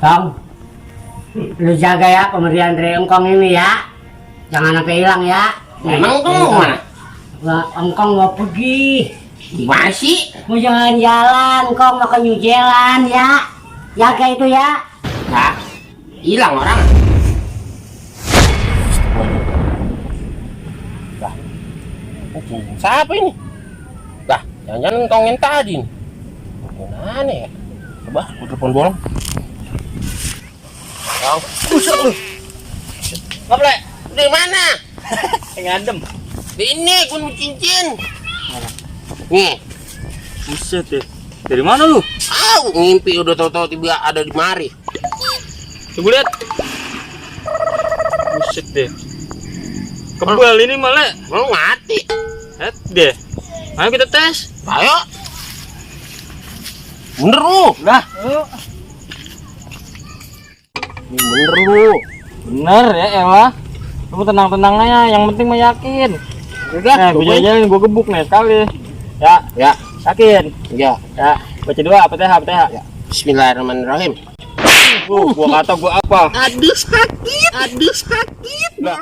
Tong, lu jaga ya pemberian dari engkong ini ya. Jangan sampai hilang ya. Emang engkong mau mana? Engkong mau pergi. Gimana sih? Mau jalan-jalan, engkong mau ke New Zealand ya. Jaga itu ya. Nah, hilang orang. Lah, siapa ini? Lah, jangan-jangan engkong yang tadi nih. Mana ya? Coba, aku telepon bolong. Bang, buset lu. Ngobrol, di mana? Ngadem. Di ini, gue mau cincin. Nih, Buset deh. Dari mana lu? ngimpi udah tahu-tahu tiba ada di mari. Coba lihat. Buset deh. Kebal ini malah. Mau mati. Lihat deh. Ayo kita tes. Ayo. Bener lu. Dah. Ini bener lu. Bener ya Ella. Kamu tenang-tenang aja. Yang penting mah yakin. Udah, Nah, gue jalan gue gebuk nih sekali. Ya, ya, yakin. ya. Ya, baca doa Fatihah, Fatihah. Ya. Bismillahirrahmanirrahim. Gua kata gua apa? Aduh sakit. Nah,